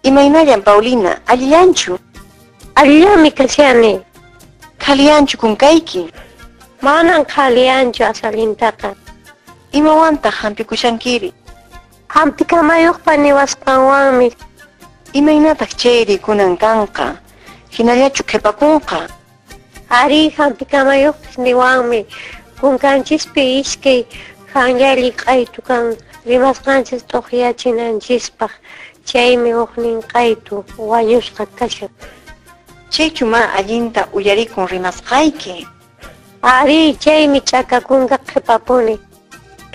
Imaynallan Paulina, allillanchu? Allillanmi kashani. Qhaliyanchu kunkayki? Manan qhaliyanchu asallintaqa. Imawantaq hampikushankiri? Hampikamayuqpa niwasqanwanmi. Imaynataq chayri kunan kanqa? Hinallachu qhipakunqa? Ari, hampikamayuqpis niwanmi. Kunkanchispi iskay hanllalli q'aytu kan rimasqanchis t'uqyachinanchispaq. Chaymi huknin q'aytu wañusqa kashan. Chaychu ma allinta uyarikun rimasqayki? Ari, chaymi ch'aka kunka qhipapuni.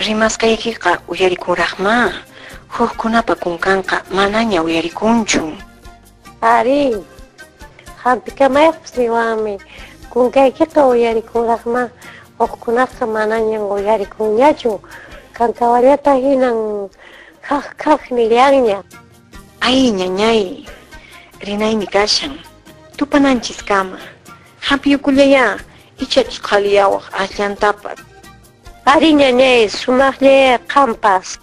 Rimasqaykiqa uyarikunraqmá. Hukkunapa kunkanqa manaña uyarikunchu. Ari, hampikamayuqpas niwanmi. Kunkaykiqa uyarikunraqmá. Hukkunaqa manañan uyarikunñachu. Kankawallata hinan khaq khaq nillanña. Ay, ñañay, rinaymi kashan. Tupananchiskama. Hampiyukullayá, ichachus qhaliyawaq asllantapas. Ari, ñañay, sumaqllay qanpas.